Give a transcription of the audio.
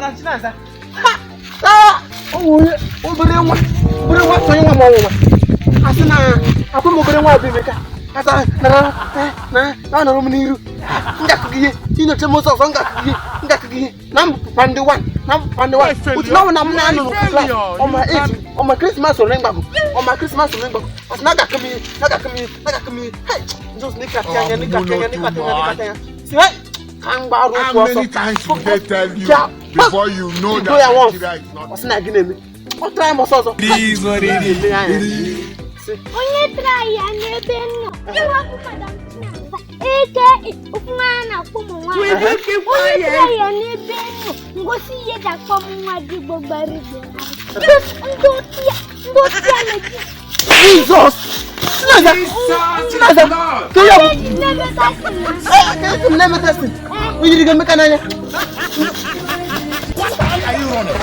Madam Chinaza. Ha! Ah! O nwere obere nwa, obere nwa sonye nwa m ọnwụnwa. Asị na akwụ m obere nwa bụ Emeka. Asa nara na na anọrọ m n'iru. M ga-akụ gị ihe, inyocha m ọsọ ọsọ, m ga-akụ gị ihe, m ga-akụ gị ihe. Na m bụ papa ndị one, na m bụ papa ndị one. Otu na ọ bụ na m na-anọ n'okwu class, ọma eji, ọma Christmas ole mgbagwo, ọma Christmas ole mgbagwo. Asị na ga-akụ m ihe, na ga-akụ m ihe, na ga-akụ m ihe. Hey! Jizọs, n'ịkatị anya, n'ịkatị anya, n'ịkatị anya, n'ịkatị anya. Si, hey! Ka m gbara How ụkwụ ọsọ. many times will they tell you Yeah. before you know Go ya that once. Nigeria is not? Ọ sị na gị na-eme. Ọ tara m ọsọ ọzọ. Please, what it is. Na-ele anya. Sị, Onye tara ya n'ebe m nọ, ịwapụ Madam Chinasa, eke okwu nwa a na-akpọ ụmụ nwaanyị. Onye tara ya n'ebe m nọ, ngosi ihe ji akpọ m nwa dị gbogbara igbo. Ndị otu ya, ndị otu ya na-eji Jizọs! Chinaza! Chinaza! Ka ya bụ eji na-eme testing na. Ee, ka esi m na-eme testing. O yiri gị Emeka n'anya. Why are you running?